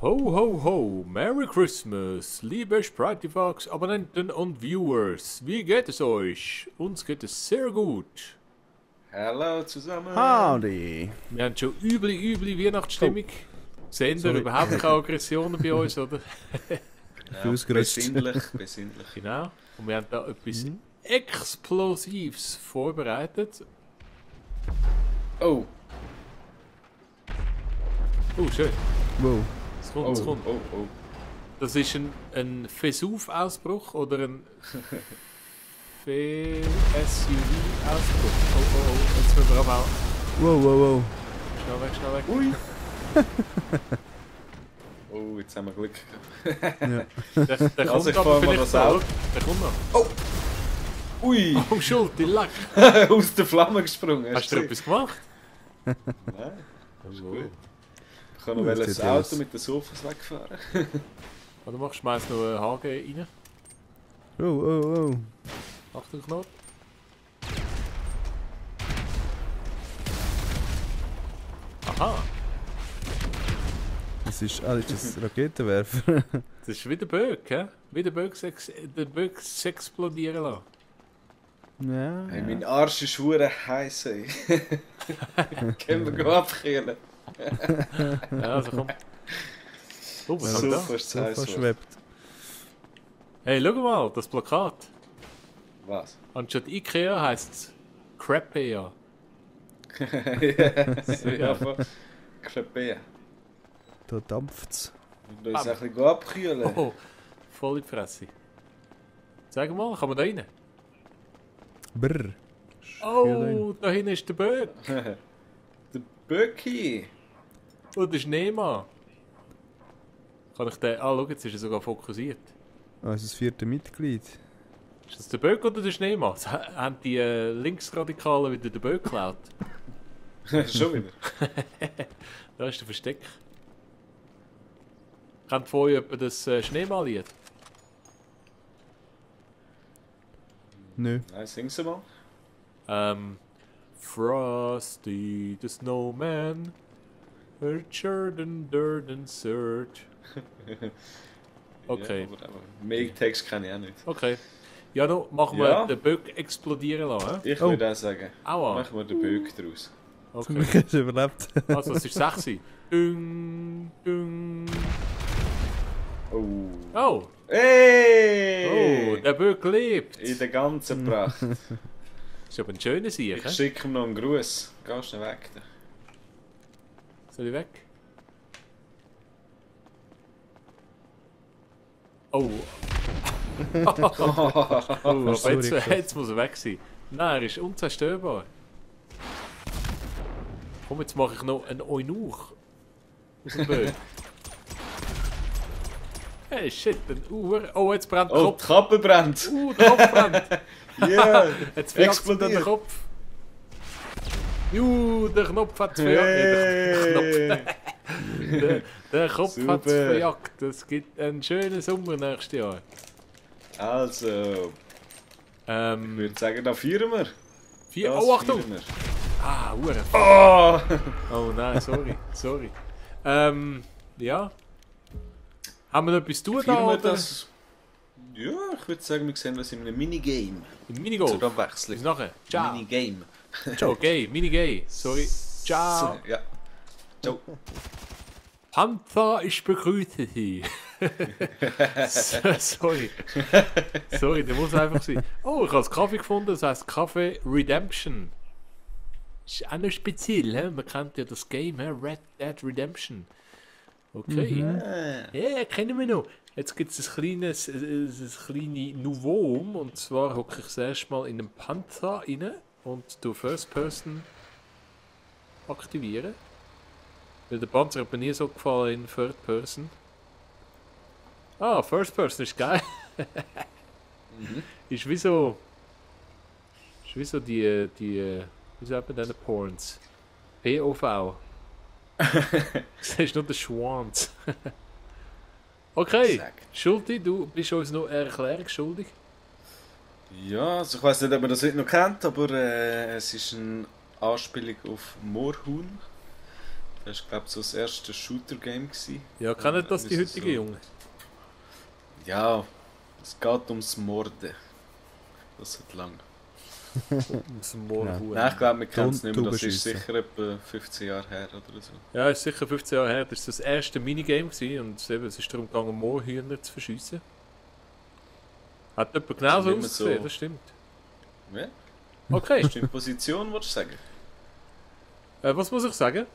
Ho, ho, ho, Merry Christmas, liebe Sprityfox Abonnenten und Viewers. Wie geht es euch? Uns geht es sehr gut. Hallo zusammen. Howdy. Wir haben schon üble Weihnachtsstimmung. Sehen wir überhaupt keine Aggressionen bei uns, oder? Ja, Ausgerüstet. besinnlich. Genau. Und wir haben da etwas Explosives vorbereitet. Oh, Oh, schön. Wow. Es kommt, es kommt. oh. Das ist ein Vesuv-Ausbruch oder ein SUV-Ausbruch. Oh, jetzt müssen wir aber auch Wow. schnell weg. Ui. Oh, jetzt haben wir Glück gehabt. Ja. Der Also, kommt ich aber fahr mal vielleicht das noch. Auto. Der kommt noch. Ui, Oh, Schuld, die Lack. aus der Flamme gesprungen. Hast du etwas gemacht? Nein, Oh, gut. Ich kann noch Das das sieht Auto aus. mit den Sofas wegfahren. Warte mal, schmeiß noch einen HG rein. Oh. Achtung, Knopf. Aha, Das ist das Raketenwerfer. das ist wie der Böck, hä? Wie der Böck explodieren lassen. Ja. Hey, mein Arsch ist hure heiß, ey. Können wir abkühlen? Ja, also komm. Oh, was haben wir da? Super ist So heiß. verschwebt. Hey, schau mal, das Plakat. Was? Anstatt Ikea heisst es Crapea. Ja, voll. Krepieren. Da dampft's. Wir müssen uns ein bisschen abkühlen. Oh, voll in die Fresse. Sag mal, kann man da rein? Brr. Oh, da hinten ist der Böck. Der Böcki. Oh, das ist Nema. Kann ich den... Ah, schau, jetzt ist er sogar fokussiert. Ah, ist das 4. Mitglied. Ist das der Böck oder der Schneemann? Haben die Linksradikalen wieder den Böck geklaut? Schon wieder. Da ist der Versteck. Kennt von euch jemand das Schneemann-Lied? Nö. Nein, sing sie mal. Frosty the Snowman, Richard and Dirt and Search. Okay. Ja, aber mehr Text kann ich auch nicht. Okay. Ja, no, machen wir Ja. den Böck explodieren lassen. Hä? Ich Oh. würde auch sagen, Aua. machen wir den Böck draus. Zum Okay. Glück hast du überlebt. Also, es ist sexy. Dung, dung. Oh. Oh, Hey! oh, der Böck lebt. In der ganzen Pracht. Ist aber ein schöner Sieg, Ich hä? schicke ihm noch einen Gruß. Geh schnell weg. Da. Soll ich weg? Oh. Oh, aber Sorry, jetzt muss er weg sein. Nein, er ist unzerstörbar. Komm, jetzt mache ich noch einen Eunuch. Aus dem Böck. Hey, shit, ein Oh, jetzt brennt der Oh, die Kopf. Kappe brennt. Der Kopf brennt. Ja, Jetzt fliegt es explodiert. der Kopf. Der Knopf hat es verjagt. Hey. Der Kopf hat es Super. verjagt. Es gibt einen schönen Sommer nächstes Jahr. Also, ich würde sagen, da feiern wir. Das Oh, Achtung! feiern wir. Ah, Hure. Oh! Oh nein, sorry. Ja. Haben wir noch etwas zu tun da, Feiern wir oder? das? Ja, ich würde sagen, wir sehen uns in einem Minigame. Im Minigolf. Zur Bis Abwechslung. nachher. Ciao. Minigame. Okay, Minigay. Sorry. Ciao. Ja. Ciao. Panther, ich begrüße Sie. Sorry. Sorry, der muss einfach sein. Oh, ich habe einen Kaffee gefunden, das heisst Kaffee Redemption. Ist auch noch speziell, he? Man kennt ja das Game, he? Red Dead Redemption. Okay. Ja, kennen wir noch. Jetzt gibt es ein kleines Novum, und zwar hocke ich das erste Mal in einen Panther rein und du First Person aktivieren. Weil der Panzer hat mir nie so gefallen in Third Person. Ah, First Person ist geil. Ist wie so die wie sagt man denn Porns? POV. Siehst nur den Schwanz. Okay, Zack. Schulti, du bist uns noch eine Erklärung schuldig. Ja, also ich weiß nicht, ob man das heute noch kennt, aber es ist eine Anspielung auf Moorhuhn. Das war, glaube ich, so das erste Shooter-Game gewesen. Ja, kennen das die Müsste heutigen so- Jungen? Ja, es geht ums Morden. Das wird lang. Aus dem Moorhuhn. Nein, ich glaube, wir kennen es nicht mehr. Das Tauben ist schiessen. sicher etwa 15 Jahre her oder so. Ja, ist sicher 15 Jahre her. Das war das erste Minigame gewesen und eben, es ist darum gegangen, Moorhühner zu verschiessen. Hat jemand genauso Nicht mehr ausgesehen, so. das stimmt. Ja? Okay, Bist du in Position, würdest du sagen? was muss ich sagen?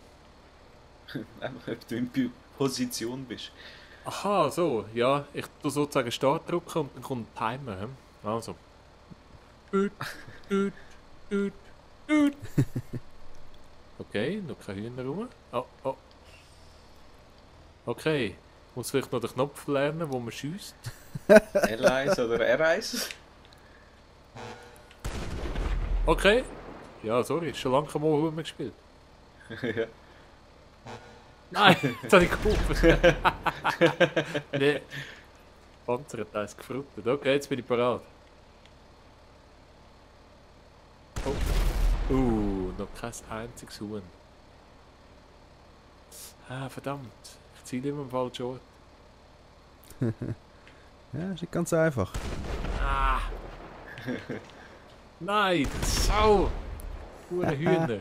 Einfach, ob du in Position bist. Aha, so, ja, ich tue sozusagen Start drücken und dann kommt ein Timer. Hm? Also. Düt, düt, düt, düt. Okay, noch kein Hühner rum. Oh, oh. Okay, muss vielleicht noch den Knopf lernen, wo man schießt. L1 oder R1? Okay. Ja, sorry, schon lange kein Moorhuhn mehr gespielt. Ja. Nein, jetzt habe ich gerufen. Nee. Panzer hat eins gefruttet. Okay, jetzt bin ich parat. Oh. Noch kein einziges Huhn. Ah, verdammt. Ich ziele immer am falschen Ort. Ja, ist nicht ganz einfach. Ah. Nein, Sau. Hure Hühner.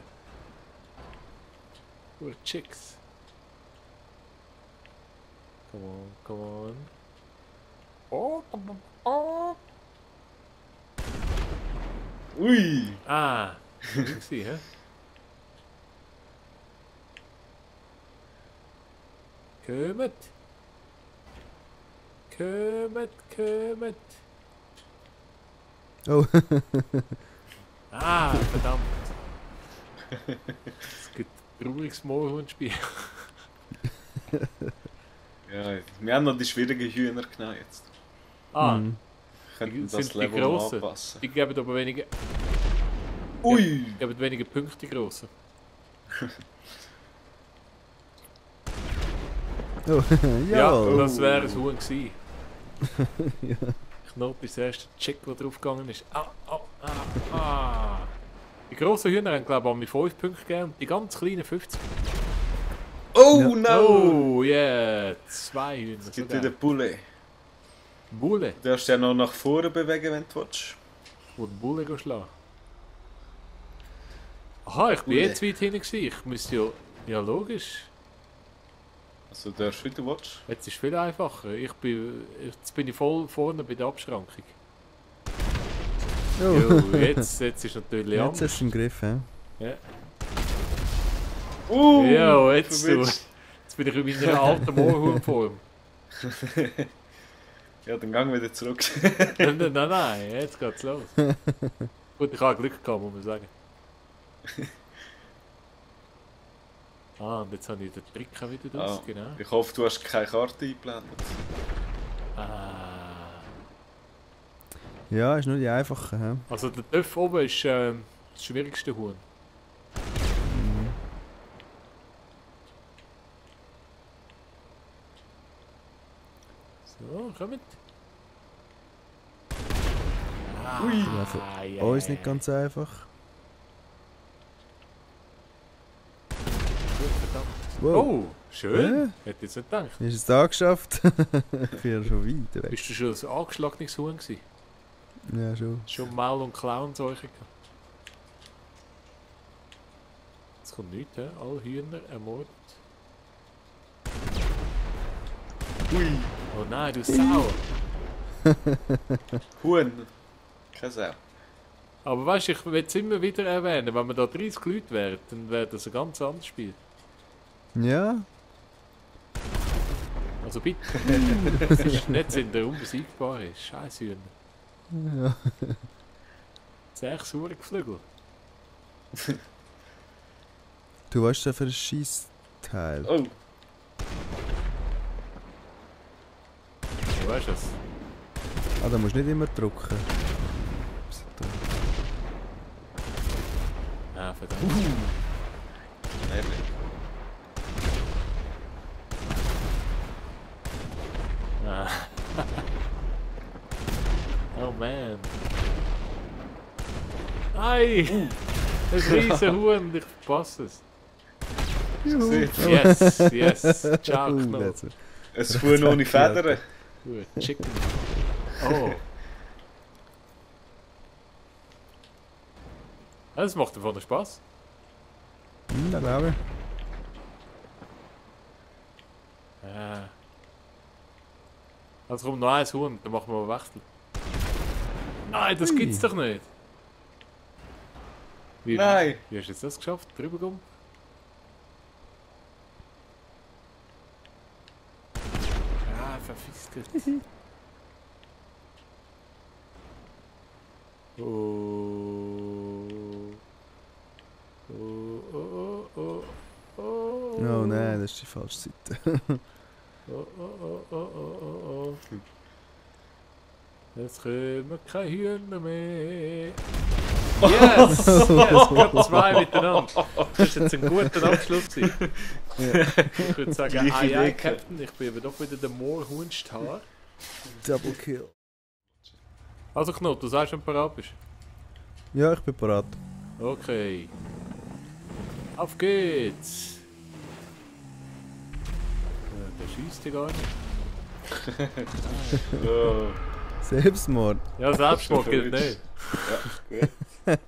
Hure Chicks. Come on, come on. Oh, oh, oh. Ui! Ah, zie hä? Kommet. Kommet, kommet. Oh, Ah, verdammt. Es gibt ein trauriges Moorhuhnspiel. Ja, wir haben noch die schwierigen Hühner genommen jetzt. Ah, hm. Könnten sind das die Level noch grossen? anpassen. die geben aber weniger, Ui! geben weniger Punkte, die grossen. Oh, Ja, ja. das wäre ein Huhn gewesen. Ja. Ich noch bis der erste Check, der drauf gegangen ist. Ah, ah, ah, ah. Die grossen Hühner haben, glaube ich, mir 5 Punkte gegeben und die ganz kleinen 50. Oh Ja. no! Oh, yeah, 2 Hühner. Es So gibt geil. wieder Bulle. Bulle. Du darfst ja noch nach vorne bewegen, wenn du willst. Wo den Bulle schlagen. Aha, ich bin Bulle. jetzt weit hinten gewesen. Ich müsste ja... Ja, logisch. Also du darfst, wie du willst. Jetzt ist es viel einfacher. Jetzt bin ich voll vorne bei der Abschrankung. Oh. Jo, jetzt ist natürlich Jetzt anders. hast du im Griff, hä? Ja. Uh! Ja, jetzt, du, verwirrt. jetzt bin ich in meiner alten Moorhuhnform. Ja, dann gang wieder zurück. Nein, jetzt geht's los. Gut, ich habe Glück gehabt, muss man sagen. Ah, und jetzt habe ich den Trick auch wieder draus, Ah. genau. Ich hoffe, du hast keine Karte eingeblendet. Ah. Ja, ist nur die einfache, hä? Also der Töpf oben ist das schwierigste Huhn. So, kommt. Ah, Ui. Ja, für ja, uns ja, nicht ganz einfach. Gut, verdammt. Wow. Oh, schön. Ja. Hätte jetzt nicht gedacht. Ist es da geschafft? Ich bin ja schon weit weg. Bist du schon ein angeschlagenes Huhn gewesen? Ja, schon. Schon Maul- und Klauenseuche gehabt? Jetzt kommt nichts, hä? Alle Hühner ermordet. Ui! Oh nein, du Sau! Huhn! Keine Sau. Aber weißt du, ich will es immer wieder erwähnen, wenn wir da 30 Leute wären, dann wäre das ein ganz anderes Spiel. Ja? Also bitte. Das ist nicht sind der unbesiegbare. Scheiß Hühner. Ja. 6 Uhr geflügelt. Du weißt ja für ein Schießteil. Oh! Du weißt das? Ah, da musst du nicht immer drücken. Bis da. Ah, verdammt. Ehrlich. Ah. Oh man. Nein! Ein riesen Huhn, ich verpasse es. Juhu. Yes, Ciao, Uh, Knopf. jetzt- Ein Huhn ohne Federn. Gut, Chicken. Oh. Ja, das macht davon Spaß. Da glaube ich. Ja. Also kommt noch ein Huhn, dann machen wir einen Wechsel. Nein, das Ui. gibt's doch nicht. Nein. Wie hast du jetzt das geschafft? Drüber kommen? Ah, verfickt. Oh. Oh. Oh nein, das ist die falsche Seite. Oh. Jetzt kommen keine Hühner mehr. Yes! Yes, gerade zwei miteinander. Das ist jetzt ein guter Abschluss gewesen. Ich würde sagen, Gleiche aye, Idee. Captain, ich bin aber doch wieder der Moorhuhnstar. Double Kill. Also Knut, du sagst, wenn du bereit bist. Ja, ich bin bereit. Okay. Auf geht's! Der schießt ja gar nicht. Oh. Selbstmord. Ja, Selbstmord gilt nicht. Ja, gut.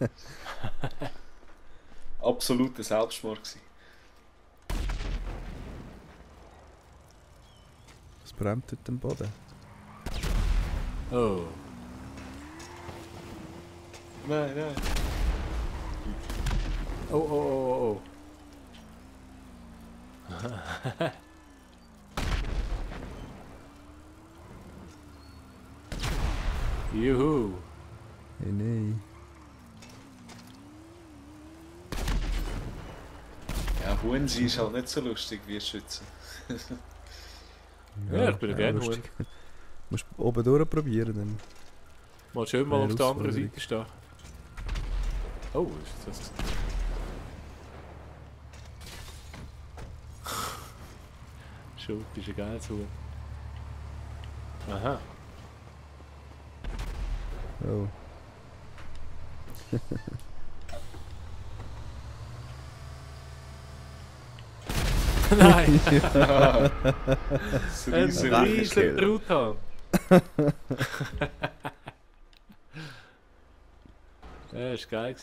Absoluter Selbstmord gewesen. Was brennt dort am Boden? Oh. Nein, nein. Oh. Juhu. Hey, nein. Ja, Huhn sein ist halt nicht so lustig wie Schützen. Ja, ich bin ja gerne lustig. Musst du oben durchprobieren dann. Mal schön mal Eine auf der anderen Herausforderung. Seite stehen. Oh, ist das... Schuld ist ein geiles Huhn. Aha. Oh. Nein, Das ein riesige riesen Truthahn. Ja, das war geil.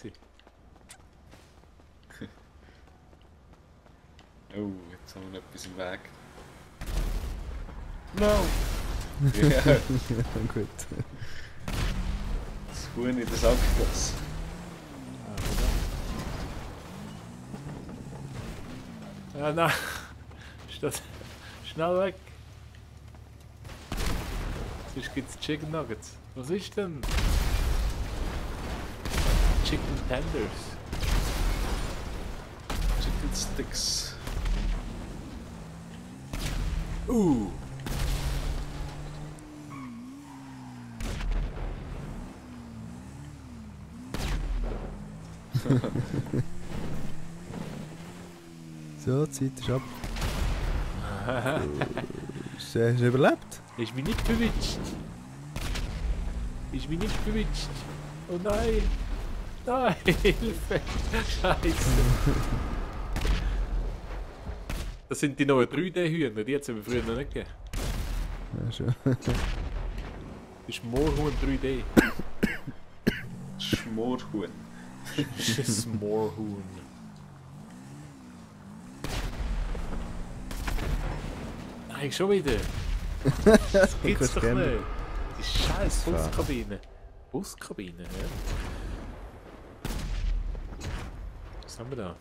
Oh, jetzt haben wir noch etwas im Weg. No! Ja, Gut. das Huhn in den Sack gelassen. Ja, nein. Ist das... Schnell weg. Sonst gibt es Chicken Nuggets. Was ist denn? Chicken Tenders. Chicken Sticks. So, die Zeit ist ab. Hast du überlebt? Ich bin nicht bewitscht. Ich bin nicht bewitscht. Oh nein. Nein, Hilfe. Scheiße. Das sind die neuen 3D-Hühner, die hat es aber früher noch nicht gegeben. Ja, schon. Das ist Moorhuhn 3D. Schmorhuhn. Das ist ein Moorhuhn. Nein, schon wieder. Das gibt's doch geändert. nicht. Die scheiß Fahren. Buskabine. Buskabine, ja. Was haben wir da?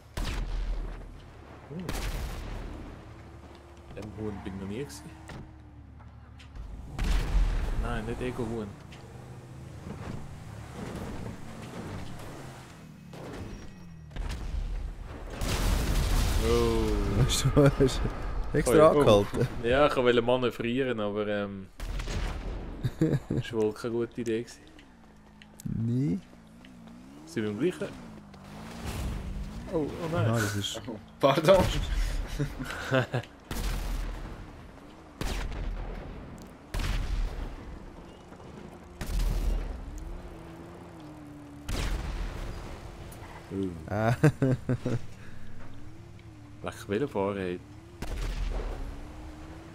Dem Huhn bin ich noch nie gewesen. Nein, nicht Ego-Huhn. Oh. Hast du extra Oh. angehalten? Ja, ich wollte manövrieren, aber das war wohl keine gute Idee gewesen. Nein. Sind wir im gleichen? Oh nein. Ah, das ist... Oh, pardon. Ah. Leck Velofahren, ey.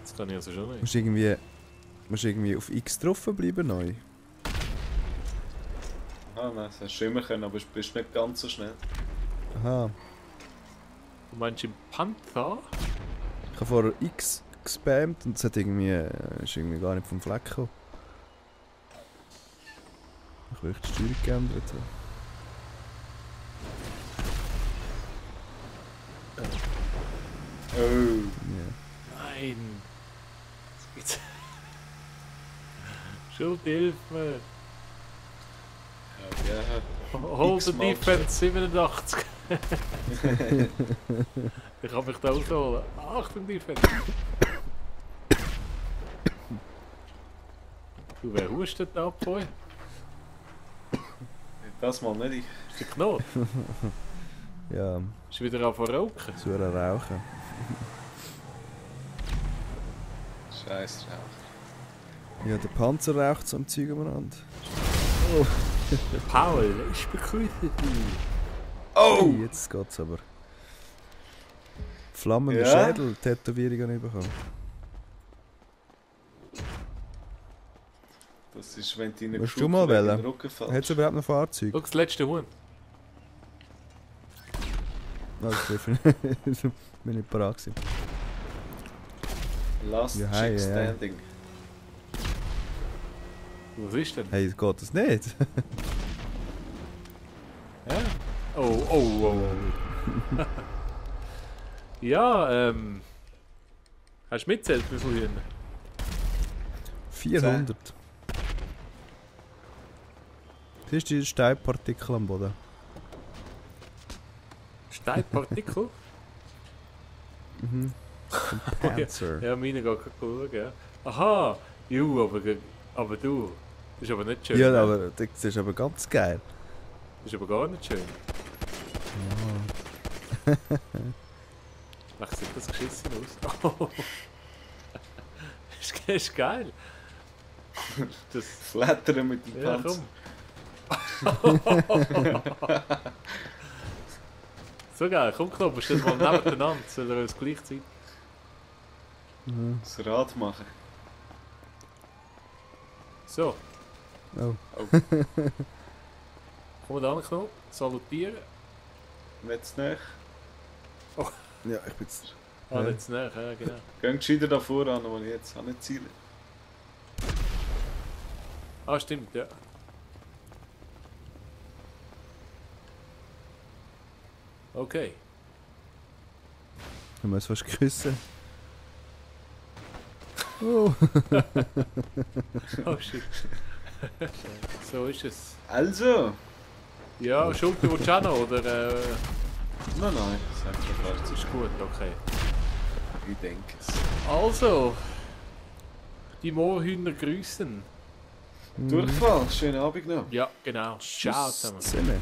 Das kann ich also schon nicht. Musst irgendwie auf X drauf bleiben neu. Ah nein, das hast du immer können, aber du bist nicht ganz so schnell. Aha. Du meinst im Panther? Ich habe vorher X gespammt und es hat irgendwie, ist irgendwie gar nicht vom Fleck gekommen. Ich will die Steuerung geändert haben. Oh. Ja. Nein! Schuld, hilf mir! Ja, Hold the X-Mal Defense 87! Ich kann mich da rausholen. Achtung, Defense! Du, wer hustet da ab vorhin? das mal nicht. Ist der Knoten? Ja, Ist wieder auf rauchen? zu rauchen. Scheiß Rauch. Ja, der Panzer raucht so am Zeug am Rand. Paul, ich begrüße dich! Oh! Hey, jetzt geht's aber. Flammende Ja? Schädel, Tätowierung habe ich bekommen. Das ist, wenn deine Willst du mal wählen? den Rücken fällt. Hat es überhaupt noch Fahrzeug? Schau, das letzte Huhn. Nein, das treffe ich. Bin nicht parat gewesen. Last Ja, Chick hey, ja. Standing. Was ist denn? Hey, geht das nicht? Ja? Oh. Ja, hast du mitzählt, wie viele Hühner? 400. Siehst du die Steinpartikel am Boden? Steinpartikel? Mhm. Ein Panzer. Ja, meine geht schauen, ja. Aha! Aber du, das ist aber nicht schön. Ja, ne? aber das ist aber ganz geil. Das ist aber gar nicht schön. Ach, sieht das geschissen aus? Oh. ist geil. Das, Flattern mit dem ja, Panzer. komm. So geil, komm Knob, stell mal nebeneinander, soll er uns gleichzeitig. Mhm. Das Rad machen. So, Oh. komm da an, Knob, salutieren. Nicht zu nahe. Ja, ich bin jetzt... Ah, nicht zu nahe, ja genau. Geh gescheiter da voran, wo ich jetzt habe nicht Ziele. Ah, stimmt, ja. Okay. Ich muss fast küssen. Oh. Oh shit. So ist es. Also! Ja, Schulter willst du auch noch, oder? Nein, sag schon Das fast. ist gut, okay. Ich denke es. Also, die Moorhühner grüßen. Durchfall, schönen Abend noch. Ja, genau. Ciao zusammen. Tschüss zusammen.